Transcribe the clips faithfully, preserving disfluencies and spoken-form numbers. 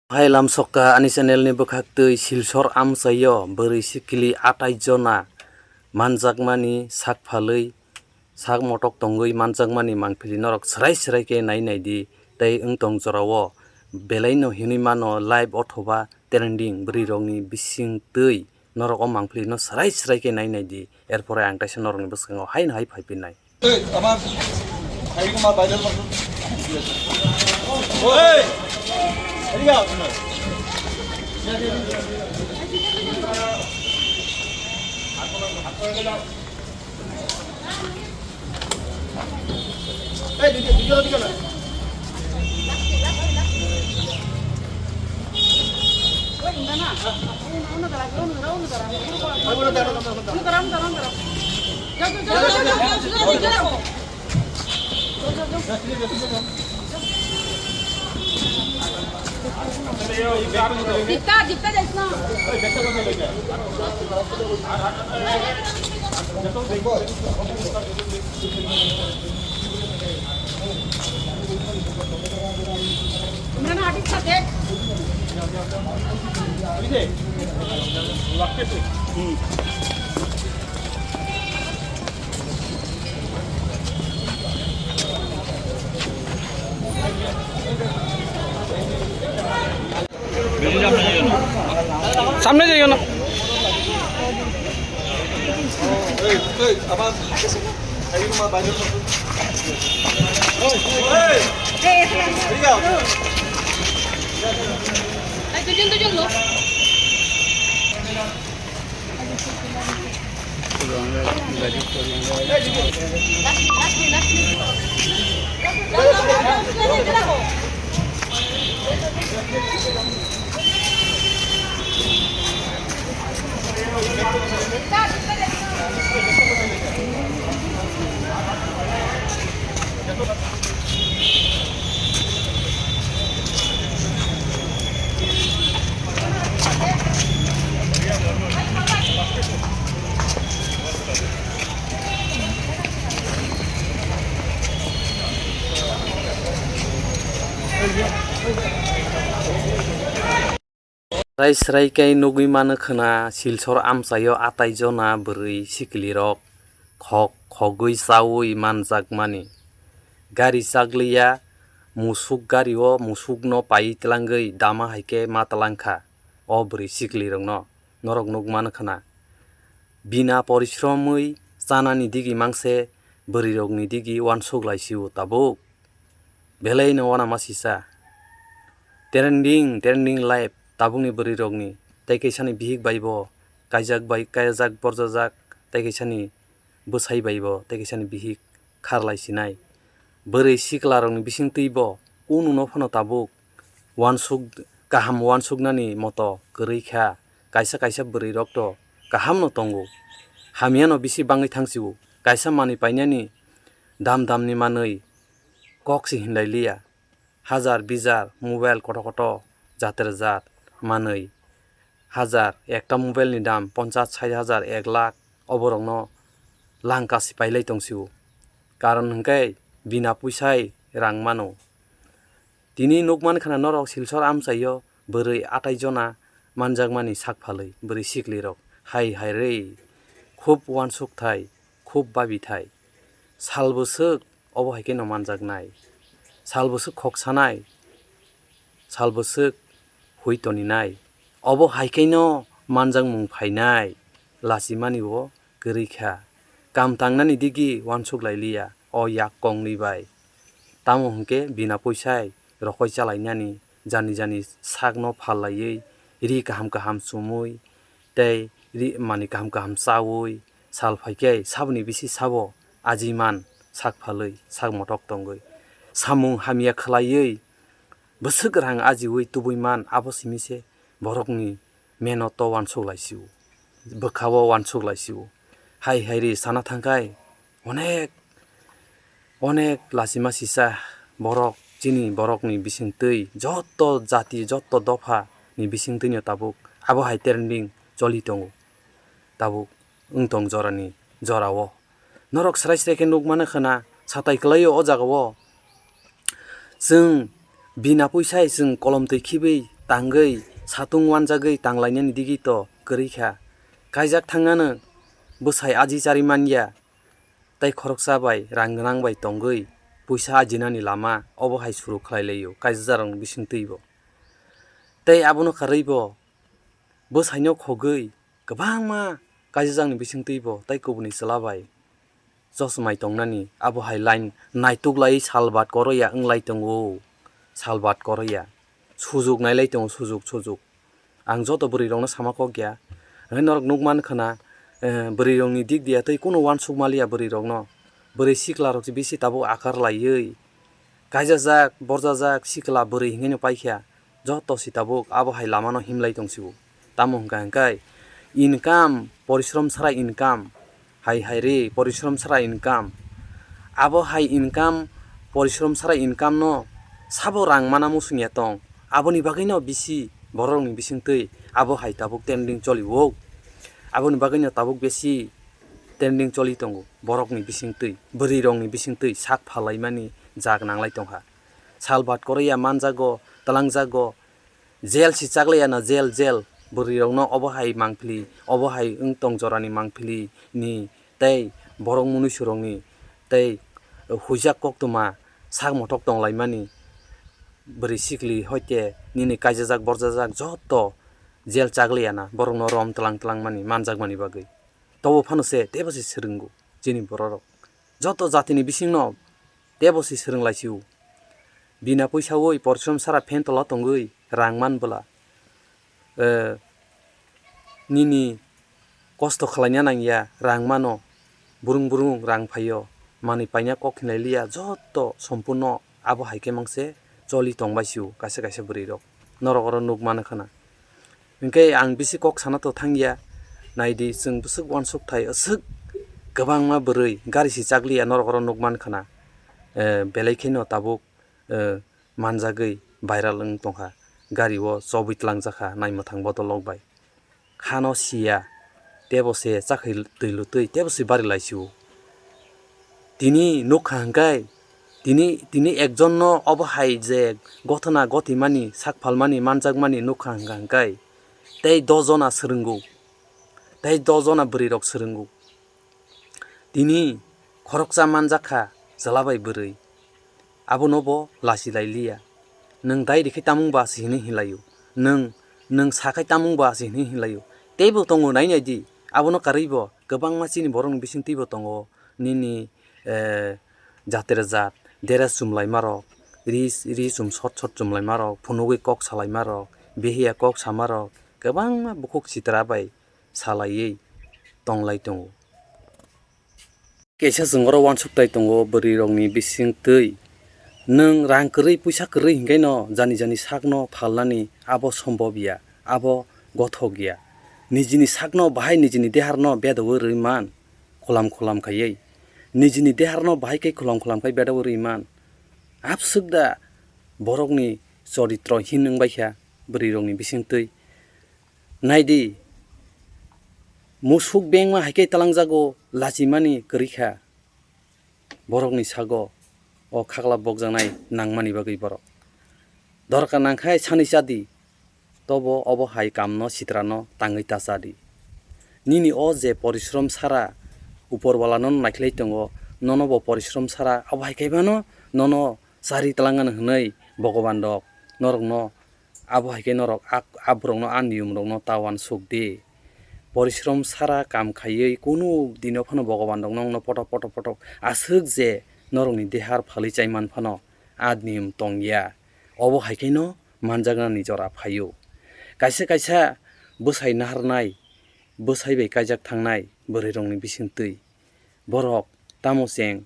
Hai lamsokha ani channel ni bwkhaktwi Silchar amchaio bwrwi sikili atai jona manjakmani sak phalwi sak motok tongwi manjakmani mangpili norok swrai swrai khe nai naidi tei wng tong jorao belaino hinwi mano live othoba trending bwrwirokni bisingtwi norok o mangpili no swrai swrai khe nai naidi, erpore ang kaisa norokni bwskango haino hai phai pinnai. Hey, ama, hai ma viral ma. Hey, hari ga. Hey, video, video, video. সামনে যাইও না। Srai srai khe nugwi mano khwna, Silchar amchaio atai jona bwrwi sikilirok khok khogwi chaui manjakmani. Gari chakliya, musuk gario musukno paiwi tlangwi dama hai khe ma tlangkha o bwrwi sikilirokno norok nukmano khwna. Bina porishromwi chanani digi mangse bwrwirokni digi uansuk laisio tabuk. Belaino uanama sisa. Trending, trending live tabukni bwrwirokni. Tei kaisani bihik baibo kaijak bai, kaijak borjajak, tei kaisani bwsai baibo, tei kaisani bihik kharlai sinai. Bwrwi siklarokni bisingtwibo ununo phano tabuk uansuk, kaham uansuknani moto kwrwi kha. Kaisa kaisa bwrwirok to kahamno tongo, hamyano bisi bangwi thangsio. Kaisa manwi painani dam damni manwi kok se hinlai liya. Hajar bijar mobile koto koto jater jat manwi, hajar ekta mobile ni dam ponchas sait hajar, ek lakh, oborokno langka se pailai tongsio. Karon hwnkhe bina puisai rang mano. Tini nukman khwna norok Silchar amchaio bwrwi atai jona manjakmani sak phalwi bwrwi siklirok. Hai hai re, khub uansuk thai, khub babi thai. Sal bwswk obo hai kheno manjaknai. Sal bwswk khoksanai, sal bwswk hui toninai. Obo hai kheno manjakmung phainai, lachimani bo kwrwi kha. Kam tangnani digi uansuk lai liya o yak kongni bai. Tamo hwnkhe bina puisai rokoi chalainani, jani jani sakno phal laiwi, ri kaham kaham chumui, tei ri manwi kaham kaham chaui, sal phaikhe saboni bisi sabo ajiman sak phalwi, sak motok tongwi, samung hamya khlaiwi, bwswk rang ajiui tubui man, abo simi se borokni meno to uansuk lai sio, bwkha o uansuk lai sio. Hai hai ri sana thangkhai onek, onek lachima sisa borok, chini borokni bisingtwi, joto jati, joto dopha ni bisingtwino tabuk abo hai trending choli tongo tabuk wng tong jorani jorao. Norok srai srai khe nukmano khwna, satai kwlaio o jagao. Chwng bina puisai chwng kolom twi khibwi tangwi satung uanjagwi tanglainani digito kwrwi kha. Kaijak thangnano bwsai aji chari manya, tei khoroksa bai rang gwnang bai tongwi puisa ajinani lama obo hai suru khlai laio kaijakrokni bisingtwibo. Tei abono kwrwibo bwsaino khogwi kwbangma kaijakni bisingtwibo tei kubuni chwla bai chosmai tongnani abo hai line naituk lai salbat koroya wng lai tongo, salbat koroya sujuk nai lai tongo, sujuk sujuk. Ang joto bwrwi rokno sama kok ya, hwnwi norok nuk man khna, eh, bwrwi rokni dik diya tei kunu uansuk maliya bwrwi rokno, bwrwi sikla rok se bisi tabuk akar laiwi kaijajak, borjajak sikla bwrwi hinwi no paikha, joto si tabuk abo hai lamano himlai tong sio. Tamo hwnkha hwnkhe income, porishrom sara income, hai hai ri porishrom sara income. Abo hai income, porishrom sara income no sabo rang mana muchung ya tong. Aboni bagwi no bisi borok ni bisingtwi abo hai tabuk trending choli o. Aboni bagwi no tabuk bisi trending choli tongo borokni bisingtwi, bwrwi rokni bisingtwi sak phalai mani jak nanglai tongkha. Salbat koroya manjago, twlangjago, jail si chaklai ya na jail, jail, bwrwi rokno obo hai mangpili, obo hai wng tong jorani mangpili ni tei borok munuisu rokni tei huijak koktwma sak mothok tonglaimani bwrwi sikli hoite nini kaijajak borjajak joto jail chaklai ya na borokno rom twlang twlang mani manjak mani bagwi. Tobo phano se teibo se swrwngo chini bororok. Joto jatini bisingno teibo se swrwng lai sio. Bina poisa oi porishrom sara phen tola tongwi rang man bwla, eh, nini kosto khlaina nang ya rang mano, burung burung rang phaio, manwi paina kok hinlai liya, joto sompurno abo hai khe mang se choli tong bai sio kaisa kaisa bwrwi rok. Norok oro nuk mano khna. Hwnkhe ang bisi kok sana to thang ya. Nai di, chwng bwswk uansuk thai aswk kwbangma bwrwi gari si chak liya norok oro nuk man khna. Eh, belai kheno tabuk, eh, manjagwi viral wng tongkha. Gari o chobwi tlangjak kha nai mwthang bodol rok bai. Khano siya, teibo se chakhwi twi lutwi teibo se bari lai sio. Tini nukha hwnkhe, tini, tini ekjon no obo hai je gothona gothimani, sak phalmani, manjakmani nukha hwnkha hwnkhe, tei dos jona swrwngo, tei dos jona bwrwi rok swrwngo. Tini khoroksa manjak kha chwla bai bwrwi. Abono bo lachi lai liya. Nwng dai rikhe tamung ba se hinwi hinlaio. Nwng, nwng sakhai tamung ba se hinwi hinlaio. Teibo tongo nai nai di. Abono karwi bo kwbangma chini borokni bisingtwi bo tongo. Nini, eh, jatera jat, dera chumlaima rok, ri, ri chum sot sot chumlaima rok, phunugwi kok salaima rok, behiya kok sama rok, kwbangma bukhuk sitra bai salaiwi tonglai tongo. Kaisa chwng oro uansuk tai tongo bwrwi rokni bisingtwi. Nwng rang kwrwi, puisa kwrwi hinkhe no jani jani sakno phalnani abo sombhob ya, abo gothok ya. Nijini sakno bahai nijini deharno bedowi rwi man, khulam khulam khaiwi. Nijini deharno bahai khe khulam khulam khai bedowi rwi man. Abswk da borokni choritro hin wng bai kha bwrwi rokni bisingtwi. Nai di, musuk bengma hai khe twlangjago, lachimani kwrwi kha. Borokni sago o khakla bokjaknai nangmani bagwi borok. Dorkar nang khai sanwi cha di, tobo obo hai kamno sitrano tangwi ta cha di. Nini o je porishrom sara, upor walano naikhlai tongo, nono bo porishrom sara, abo hai khe phano nono chari twlangano hwnwi Bhogoban rok norokno Abo hai khe norok ak-, aborokno a niyom rokno ta uansuk di. Porishrom sara kam khaiwi kunu dino phano Bhogoban rok nokno pothok, pothok, pothok aswk je norokni dehar phalwi chaiman phano a niyom tong ya. Obo hai kheno manjaknani jora phaio. Kaisa kaisa bwsai naharnai, bwsai bai kaijak thangnai bwrwi rokni bisingtwi borok tamo cheng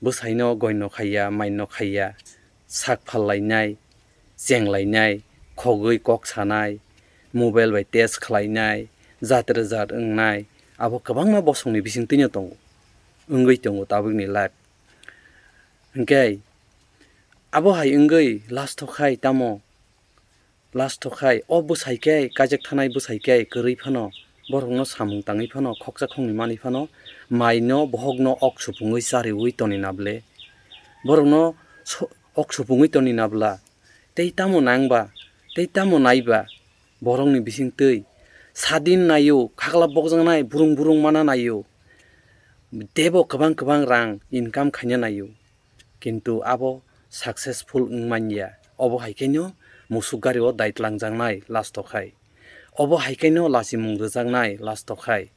bwsaino goino khaiya, maino khaiya, sak phallainai, chenglainai, khogwi kok sanai, mobile bai test khlainai, jat rwjat wngnai, abo kwbangma bosongni bisingtwino tongo, wngwi tongo tabukni life. Hinkhe abo hai wngwi last o khai tamo Last o khai, o bwsai khe, kaijak thanai bwsai khe kwrwi phano, borokno samung tangwi phano, khoksa khoknwi manwi phano, maino, bohokno ok supungwi chariwi toni na ble? Borokno so-, ok supungwi toni na bla? Tei tamo nang ba? Tei tamo naiba, borokni bisingtwi sadin naio, khakla bokjaknai burung burung mana naio, teibo kwbang kwbang rang income khaina naio. Kintu abo successful wng manya. Obo hai khe no musuk gari o dai tlangjaknai last o khai. Obo hai khe no lachimung rwjaknai last o khai.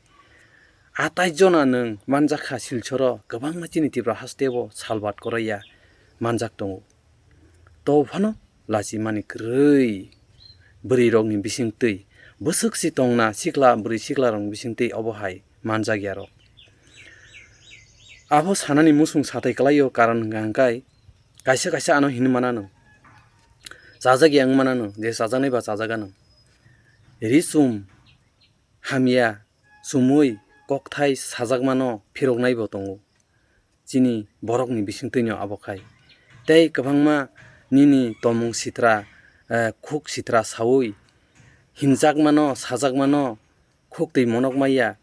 Atai jona nwng manjak kha Silchoro, kwbangma chini Tripura haste o salbat koroi ya manjak tongo. To phano lachimani kwrwi bwrwi rokni bisingtwi bwswk si tongna sikla bwrwi sikla rokni bisingtwi obo hai manjak ya rok. Abo sanani muchung satai kwlaio, karon hwnkha hwnkhe kaisa kaisa ano hinwi manano, chajak ya wng manano, je chajaknai ba chajakgano. Ri chum hamya chumui kokthai sajakmano phiroknaibo tongo. Chini borokni bisingtwino abo khai. Tei kwbangma nini tomung sitra, eh, khuk sitra saui hinjakmano, sajakmano, khuk twi monok maya,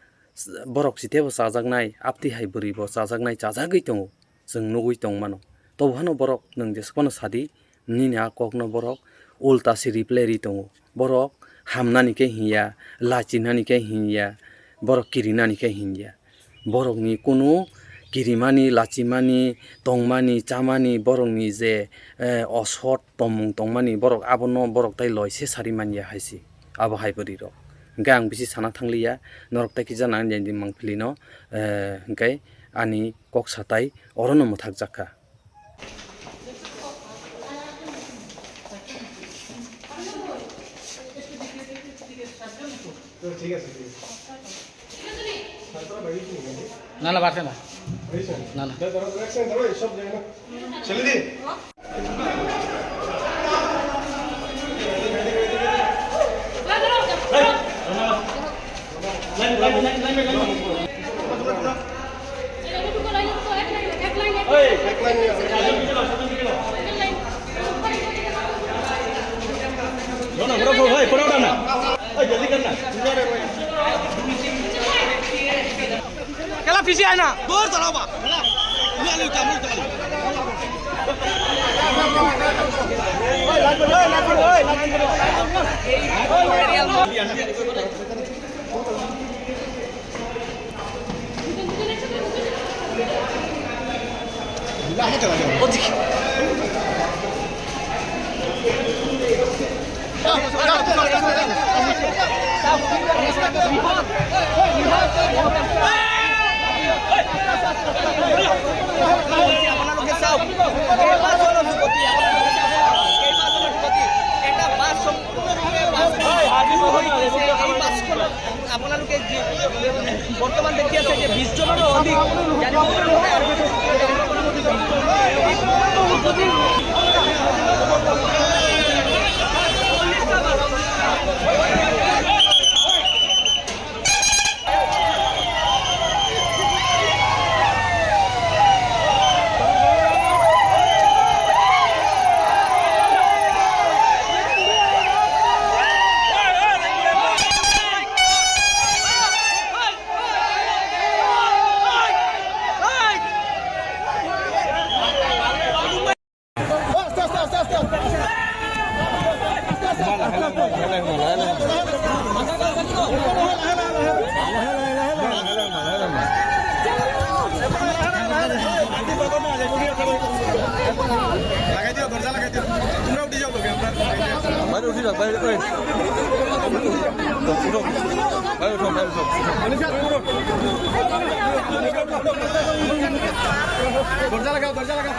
borok chitebo chajaknai, aptwi hai bwrwibo chajaknai, chajakgwi tongo, chwng nugwi tongmano. Tobo phano borok nwng jesuk phano sadi, nini a kokno borok ulta se reply ri tongo. Borok hamnani khe hinya, lachinani khe hinya, borok kirinani khe hinya. Borokni kunu kirimani, lachimani, tongmani, chamani, borokni je, eh, osot tomung tongmani, borok abono borok tai loi se sari manya hai se, abo hai bwrwi rok. Hwnkhe ang bisi sana thangliya, norok tai kisa nang jani mangpili no, eh, hwnkhe ani kok satai orono mwthak jak kha. নালা বাড়ছে না। নালা। Kela pisi aina. Dor tara ba. Lu alu tamu tamu. আপোনালোকে যি বৰ্তমান দেখি আছে যে বিশ জনৰো অধিক গাড়ী মটৰ আছে আৰু লাগাই দিও, দরজা লাগাই দিও। তোমরা উঠি যাও, লোকে আমরা। বাইরে উঠি যাও, বাইরে, ওই। উঠো। বাইরে উঠো, বাইরে উঠো। দরজা লাগাও, দরজা লাগাও।